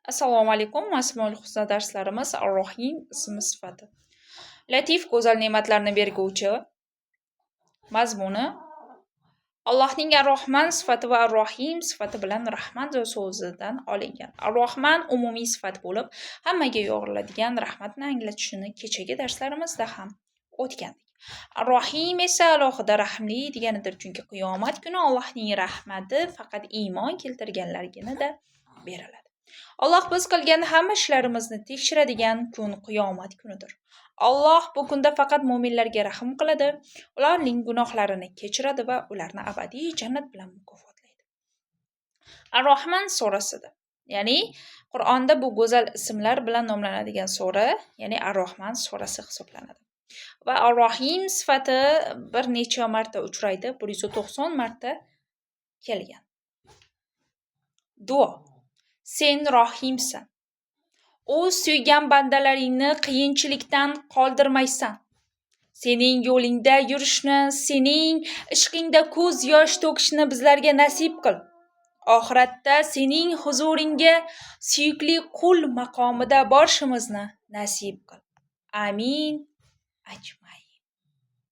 Assalomu alaykum. Asmoul Husna darslarimiz Ar-Rohim ismi sifati. Latif, go'zal ne'matlarni berguvchi. Mazmuni: Allohning Ar-Rohman sifati va Ar-Rohim sifati bilan rahmat so'zidan olingan. Ar-Rohman umumiy sifat bo'lib, hammaga yo'g'riladigan rahmatni anglatishini kechagi darslarimizda ham o'tgandik. Ar-Rohim esa alohida rahmli deganidir, chunki qiyomat kuni Allohning rahmati faqat iymon keltirganlargina beriladi. Alloh biz qilgan hamma ishlarimizni tekshiradigan kun qiyomat kunidir. Alloh bu kunda faqat mo'minlarga rahm qiladi, ularning gunohlarini kechiradi va ularni abadiy jannat bilan mukofotlaydi. Ar-Rohman surasida, ya'ni Qur'onda bu go'zal ismlar bilan nomlanadigan sura, ya'ni Ar-Rohman surasi hisoblanadi. Va Ar-Rohim sifati bir necha marta uchraydi, 190 marta kelgan. Duo. Sen rohimsan. O'z suygan bandalaringni qiyinchilikdan qoldirmaysan. Sening yo'lingda yurishni, sening ishqingda ko'z yosh to'kishni bizlarga nasib qil. Oxiratda sening huzuringga suyukli qul maqomida borishimizni nasib qil. Amin. Ajmain.